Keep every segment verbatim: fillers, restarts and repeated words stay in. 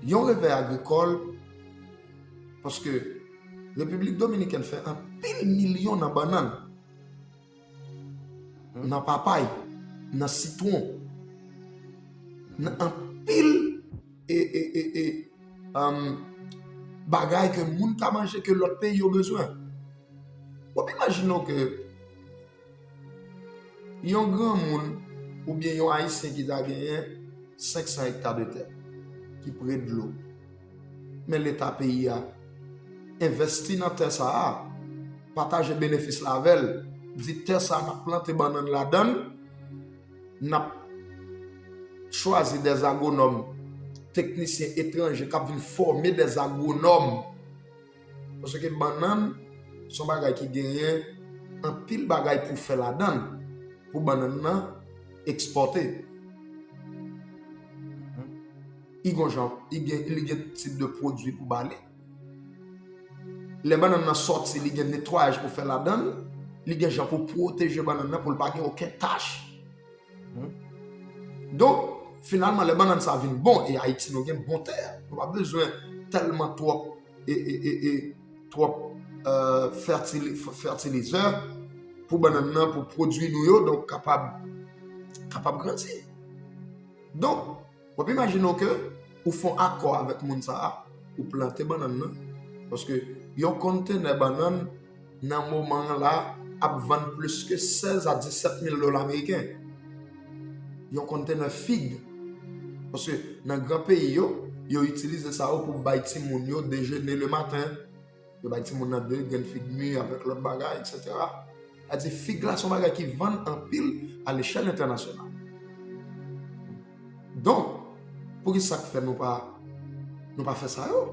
Yon revèy agrikòl, paske Repiblik Dominikèn fè anpil milyon nan bannann, nan papay, nan sitwon, nan anpil e, e, e, e, um, bagay ke moun ka manje ke lòt peyi yo bezwen. W ap imajine w ke yon granmoun oubyen yon Ayisyen ki ta genyen senk san ekta de tè ki pre dlo, men Leta peyi a envèsti nan tè sa a, pataje benefis la avè l, di tè sa a n ap plante bannann ladan l, n ap chwazi dè agwonòm, teknisyen etranje k ap vin fòme dè agwonòm. Paske bannann se yon bagay ki genyen anpil bagay pou fè ladan l, pou bannann nan ekspòte. I gon jan, i gen, li gen tip de pwodui pou ba li. Lè bannann nan sòti, li gen netwayaj pou fè ladan l, li gen jan pou pwoteje bannann nan pou l pa gen okenn tach. Donk, finalman, lè bannann sa vin bon, e Ayiti nou gen bon tè, nou pa bezwen tèlman twòp, e, e, e, e, twòp, euh, fètili-, f-, fètilizè pou bannann nan, pou pwodui nou yo, donk kapab, kapab grandi. Donk, w ap imajine w ke ou fè yon akò avèk moun sa a, ou plante bannann nan, paske yon kontenè bannann nan moman an la ap vann plis ke sèz a disèt mil dola ameriken. Yon kontenè fig. Paske nan gran peyi yo, yo itilize sa yo pou bay timoun yo dejene le maten. Yo bay timoun nan de grenn fig mi avèk lòt bagay, etsetera. Sa di fig la se yon bagay ki vann anpil a lechèl entènasyonal. Donk, poukisa k fè nou pa, nou pa fè sa yo?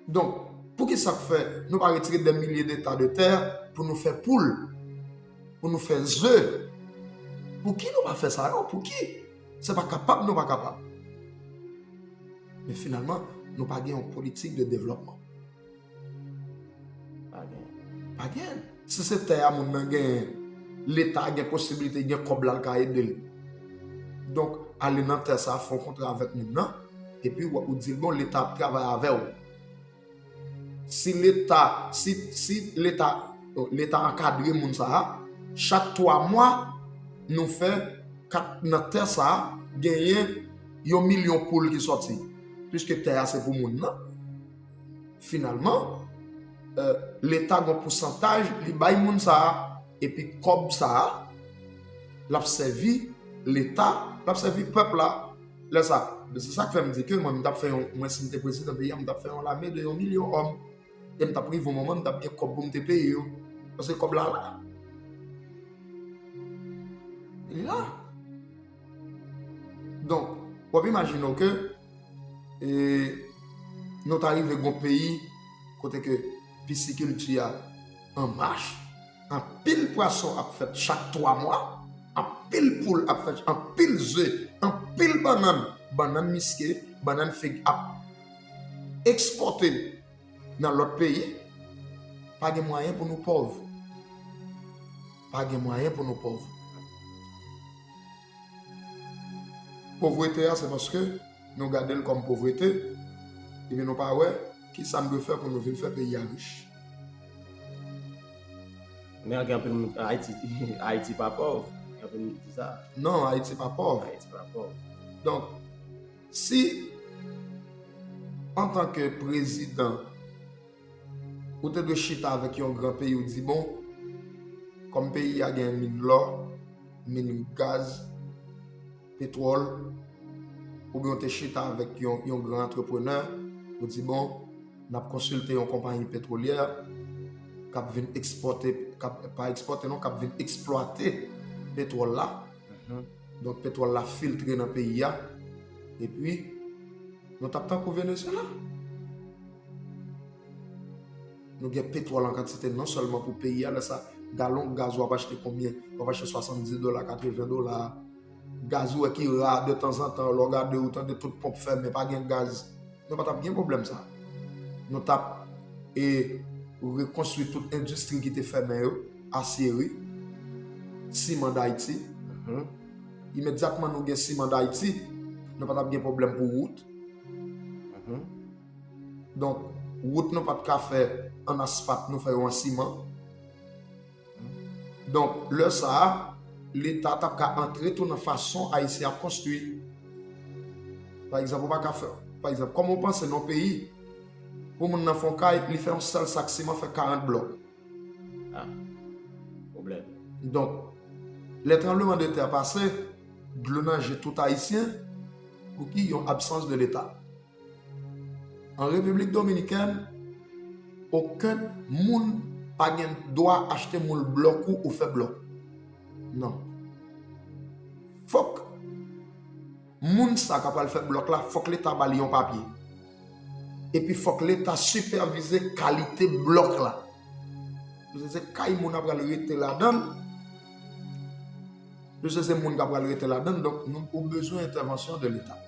Donk, poukisa k fè nou pa retire dè milye de ta de tè pou nou fè poul, pou nou fè ze? Pouki nou pa fè sa yo? Pouki? Se pa kapab nou pa kapab. Men finalman, nou pa gen yon politik de devlòpman. Pa gen. Pa gen. Si se tè a moun nan genyen, Leta gen posiblite, gen kòb la, l ka ede l. Donk, ale nan tè sa, fè yon kontra avèk moun nan, epi w, ou di l, bon, Leta ap travay avè w. Si Leta, si, si Leta, Leta ankadre moun sa a, chak twa mwa, nou fè kat, nan tè sa a, genyen yon milyon poul ki sòti. Piske tè a se pou moun nan. Finalman, euh, Leta gon pousantaj li bay moun sa a, epi kòb sa a, l ap sèvi Leta, l ap sèvi pèp la. Lè sa, se sa k fè m di ke mwen, m t ap fè yon, mwen, si m te prezidan peyi a, m t ap fè yon lame de yon milyon òm. E m t ap rive yon moman, m t ap gen kòb pou m te peye yo. Paske kòb la la. Li la. Donk, w ap imajine w ke, e, nou ta rive gon peyi kote ke pisikilti a an mach, anpil pwason ap fèt chak twa mwa, anpil poul ap fèt, anpil ze, anpil bannann, bannann miske, bannann fig ap ekspòte nan lòt peyi, pa gen mwayen pou nou pòv. Pa gen mwayen pou nou pòv. Povrete a, se paske nou gade l kòm povrete, epi nou pa wè ki sa n dwe fè pou nou vin fè peyi a rich. Men gen anpil moun, Ayiti, Ayiti pa pòv. Gen anpil moun ki di sa. Non, Ayiti pa pòv. Ayiti pa pòv. Donk, si, antanke prezidan, ou te dwe chita avèk yon gran peyi, ou di, bon, kòm peyi a gen min lò, min gaz, petwòl, oubyen ou te chita avèk yon, yon gran antreprenè, ou di, bon, n ap konsilte yon konpayi petwolyè k ap vin ekspòte, k ap, pa ekspòte non, k ap vin eksplwate petwòl la. Donk, petwòl la filtre nan peyi a, epi nou t ap tankou Venezuela. Nou gen petwòl an kantite non sèlman pou peyi a, lè sa, galon gaz w ap achte konbyen? W ap achte swasanndis dola, katreven dola. Gaz ou wè ki ra de tanzantan, lè w gade ou tande tout ponp fèmen, pa gen gaz. Nou pa t ap gen pwoblèm sa. Nou t ap, e, rekonstwi tout endistri ki te fèmen yo, asyeri, siman Dayiti. Imedyatman nou gen siman Dayiti, nou pa t ap gen pwoblèm pou wout. Donk, wout nou pa t ka fè an asfat, nou fè yo an siman. Donk, lè sa a, Leta t ap ka antre tou nan fason Ayisyen ap konstwi. Pa egzanp, ou pa ka fè, pa egzanp, kòman w panse nan yon peyi, pou moun nan fè yon kay, li fè yon sèl sak siman, fè karant blòk? Ah, pwoblèm. Donk, lè tranbleman de tè pase, dlo nan je tout Ayisyen, pou ki yon absans de Leta. An Repiblik Dominikèn, okenn moun pa gen dwa achte moul blòk ou ou fè blòk. Non. Fòk moun sa k ap al fè blòk la, fòk Leta ba li yon papye. Epi fòk Leta sipèvize kalite blòk la. Paske se kay moun ap pral rete ladan l. Paske se moun k ap pral rete ladan l, donk nou ou bezwen entèvansyon de Leta.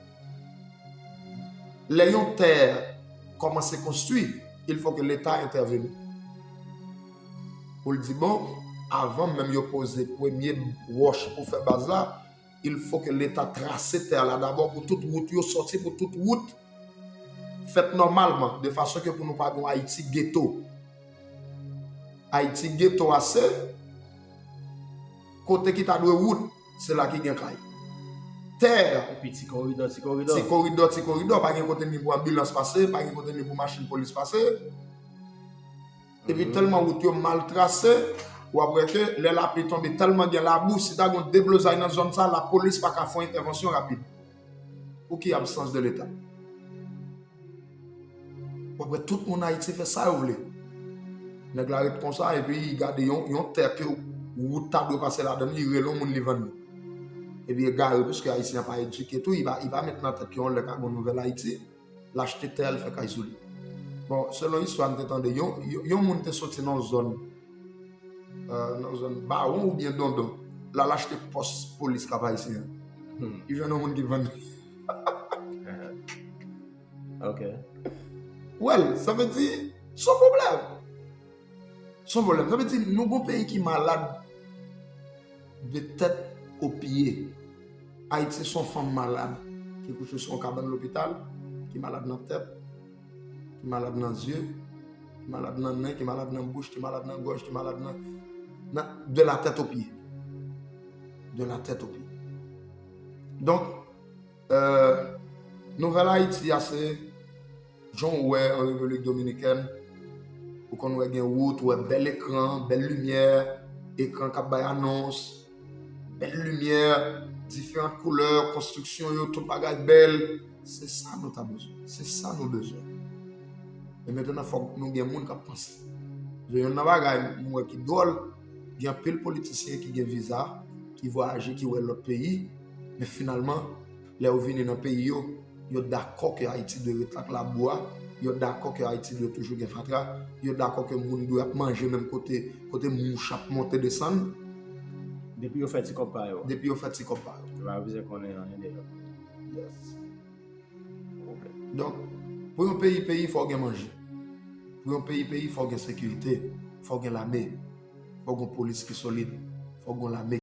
Lè yon tè kòmanse konstwi, il faut que Leta entèveni. Pou l di, bon, avan menm yo poze premye wòch pou fè baz la, il faut que Leta trase tè la dabò pou tout wout yo sòti, pou tout wout fèt nòmalman, de fason ke pou nou pa gen Ayiti geto. Ayiti geto a se kote ki ta dwe wout, se la ki gen kay. Tè, Epi ti koridò, ti koridò. Ti koridò, ti koridò, pa gen kote ni pou anbilans pase, pa gen kote ni pou machin polis pase. Epi tèlman wout yo mal trase, w ap wè ke lè lapli tonbe tèlman gen labou, si ta gen yon deblozay nan zòn sa, lapolis pa ka fè yon entèvansyon rapid. Pou ki absans de Leta? W ap wè tout moun Ayiti fè sa yo vle. Nèg la ret konsa, epi li gade yon, yon tè ke wout ta dwe pase ladan l, li rele yon moun, li vann li. Epi egare, piske Ayisyen an pa edike tou, li pa, li pa met nan tèt ke yon lè ka gen yon nouvèl Ayiti, l achte tè, l fè kay sou li. Bon, selon istwa m te tande, yon, yon, yon moun te soti nan yon zòn, euh, nan yon zòn Bawon oubyen Dondon, l al achte pòs polis Kap Ayisyen an. Li jwenn yon moun ki vann li. Ok. Well, sa vle di, se yon pwoblèm. Se yon pwoblèm. Sa vle di, nou gon peyi ki malad de tèt o pye. Ayiti se yon fanm malad ki kouche sou yon kabann lopital, ki malad nan tèt, ki malad nan zye, ki malad nan nen, ki malad nan bouch, ki malad nan gòj, ki malad nan, nan de la tèt o pye. De la tèt o pye. Donk, euh, nouvèl Ayiti a se jan w wè an Repiblik Dominikèn, ou konn wè gen wout, ou wè bèl ekran, bèl limyè, ekran k ap bay anons, bèl limyè, diferan koulè, konstriksyon yo, tout bagay bèl. Se sa nou ta bezwen. Se sa nou bezwen. Men mentnan, fòk nou gen moun k ap panse. Youn nan bagay m wè ki dwòl, gen anpil politisyen ki gen viza, ki vwayaje, ki wè lòt peyi, men finalman, lè yo vini nan peyi yo, yo dakò ke Ayiti dwe ret ak labou a, yo dakò ke Ayiti dwe toujou gen fatra, yo dakò ke moun dwe ap manje menm kote, kote mouch ap monte desann. Depi yo fè ti kòb pa yo. Depi yo fè ti kòb pa yo. Yo pa bezwen konnen anyen de yo. Yes. Donk, pou yon peyi, peyi, fò w gen manje. Pou yon peyi, peyi, fò w gen sekirite. Fò w gen lame. Fò w gen polis ki solid. Fò w gen lame